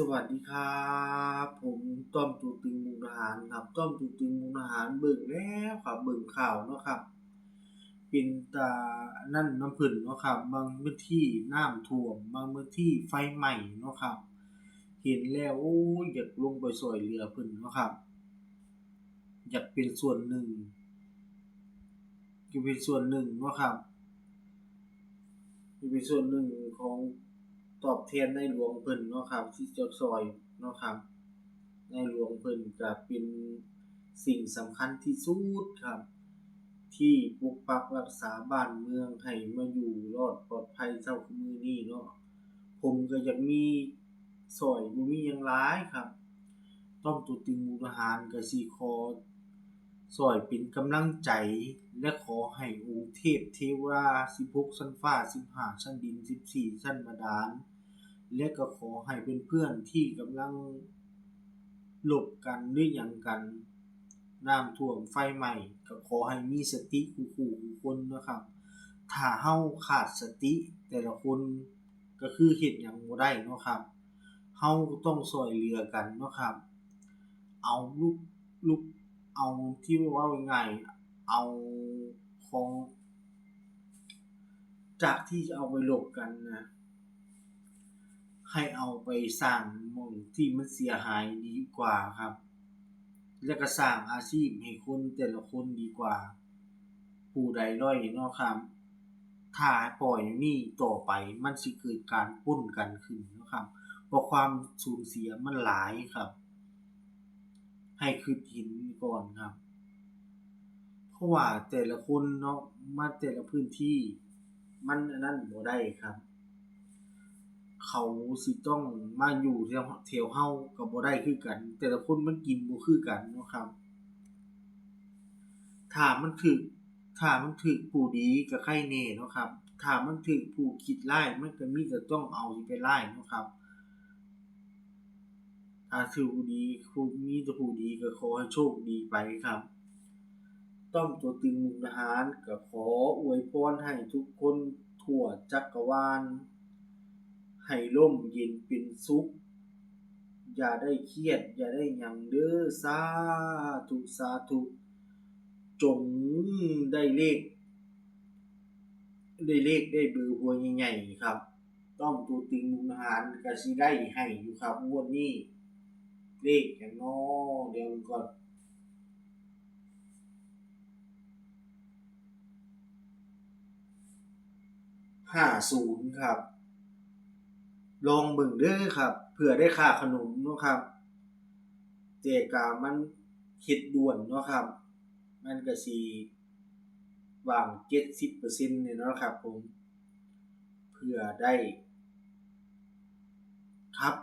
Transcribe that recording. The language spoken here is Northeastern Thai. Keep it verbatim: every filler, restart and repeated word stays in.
สวัสดีครับ ผมต้อมตัวตึงมุกดาหารครับ ต้อมตัวตึงมุกดาหารเบิ่งแล้วครับ เบิ่งข่าวเนาะครับ เป็นตานั่นนำเพิ่นเนาะครับ บางพื้นที่น้ำท่วม บางพื้นที่ไฟไหม้เนาะครับ เห็นแล้ว โอ้ย อยากลงไปซ่อยเหลือเพิ่นเนาะครับ อยากเป็นส่วนหนึ่ง อยากเป็นส่วนหนึ่งเนาะครับ อยากเป็นส่วนหนึ่งของตอบแทนในหลวงเพิ่นเนาะครับ ที่จะซ่อยเนาะครับ ในหลวงเพิ่นก็เป็นสิ่งสำคัญที่สุดครับ ที่ปกปักรักษาบ้านเมืองให้มาอยู่รอดปลอดภัยเท่ามื้อนี้เนาะ ผมก็อยากมีซ่อย บ่มีหยังหลายครับ ต้อมตัวตึงมุกดาหารก็สิขอซ่อยเป็นกำลังใจ และขอให้องค์เทพเทวา สิบหก ชั้นฟ้า สิบห้า ชั้นดิน สิบสี่ ชั้นบาดาล และก็ขอให้เพื่อนๆที่กำลังรบกันหรือหยังกัน น้ำท่วมไฟไหม้ ก็ขอให้มีสติคู่ๆคู่คนนะครับ ถ้าเฮาขาดสติแต่ละคนก็คือเฮ็ดหยังบ่ได้เนาะครับ เฮาก็ต้องซ่อยเหลือกันเนาะครับ เอาลูก ลูก เอาที่เว้าง่ายๆ เอาของ จากที่จะเอาไปรบกันนะ ให้เอาไปสร้างหม่องที่มันเสียหายดีกว่าครับ และก็สร้างอาชีพให้คนแต่ละคนดีกว่า ผู้ใดด้อยเนาะครับ ถ้าปล่อยอย่างนี้ต่อไปมันสิเกิดการปล้นกันขึ้นเนาะครับ เพราะความสูญเสียมันหลายครับ ให้คิดเห็นก่อนครับ เพราะว่าแต่ละคนเนาะ มาแต่ละพื้นที่ มันอันนั้นบ่ได้ครับ เขาสิต้องมาอยู่แถว แถวเฮาก็บ่ได้คือกัน แต่ละคนมันกินบ่คือกันเนาะครับ ถ้ามันถืก ถ้ามันถืกผู้ดีก็ไคแหน่เนาะครับ ถ้ามันถืกผู้คิดร้าย มันก็มีแต่ต้องเอาสิไปร้ายเนาะครับ ถ้าถืกผู้ดี ผู้ มีแต่ผู้ดีก็ขอให้โชคดีไปครับ ต้อมตัวตึงมุกดาหารก็ขออวยพรให้ทุกคนทั่วจักรวาล ให้ร่มเย็นเป็นสุข อย่าได้เครียด อย่าได้หยังเด้อ สาธุ สาธุ จงได้เลข ได้เลขได้เบอร์หวยใหญ่ๆครับ ต้อมตัวตึงมุกดาหารก็สิได้ให้อยู่ครับ งวดนี้ เลขหยังน้อ เดี๋ยวก่อน ห้าศูนย์ครับ ลองเบิ่งเด้อครับ เผื่อได้ค่าขนมเนาะครับ แต่กะมันเฮ็ดด่วนเนาะครับ มันก็สิว่าง เจ็ดสิบเปอร์เซ็นต์ นี่เนาะครับผม เผื่อได้ ครับ